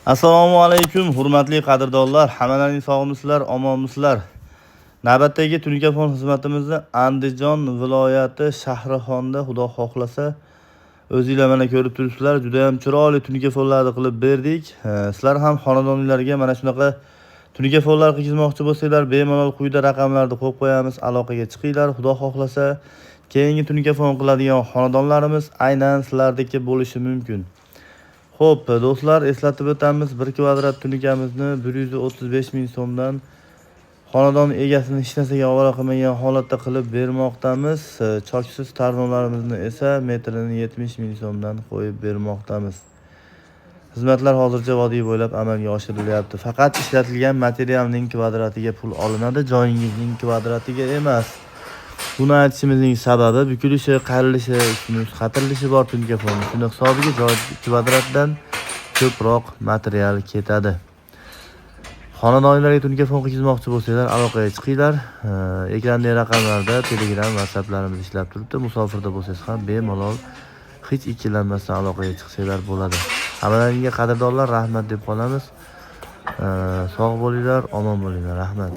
Assalomu alaykum, hurmatli qadrdonlar, hammalaring sog'misizlar, omonmisizlar? Navbatdagi tunikafon xizmatimizni Andijon viloyati Shahrixonda, Xudo xohlasa, o'zinglar mana ko'rib turibsizlar, juda ham chiroyli tunikafonlarni qilib berdik. Sizlar ham xonadonlarga mana shunaqa tunikafonlar qilgizmoqchi bo'lsanglar, bemalol quyida raqamlarni qo'yib qo'yamiz, aloqaga chiqinglar. Xudo xohlasa, keyingi tunikafon qiladigan xonadonlarimiz aynan sizlarniki bo'lishi mumkin. Xo'p, do'stlar, eslatib o'tamiz, 1 kvadrat tunikamizni 135 ming so'mdan xonadon egasini hech narsaga ovora qilmagan holatda qilib bermoqdamiz. Choksiz tarnonlarimizni esa metrini 70 ming so'mdan qo'yib bermoqdamiz. Xizmatlar hozircha vodiy bo'ylab amalga oshirilyapti. Faqat ishlatilgan materialning kvadratiga pul olinadi, joyingizning kvadratiga emas. Buni aytishimizning sababi bukilishi, qayirilishi, ustini qatirilishi bor tunikafonni. Shuni hisobiga joy kvadratdan ko'proq material ketadi. Xonadonlarga tunikafon qilgizmoqchi bo'lsanglar, aloqaga chiqinglar. Ekrandagi raqamlarda Telegram, WhatsApplarimiz ishlab turibdi. Musofirda bo'lsangiz ham bemalol hech ikkilanmasdan aloqaga chiqsanglar bo'ladi. Hammalaringga, qadrdonlar, rahmat deb qolamiz. Sog' bo'linglar, omon bo'linglar. Rahmat.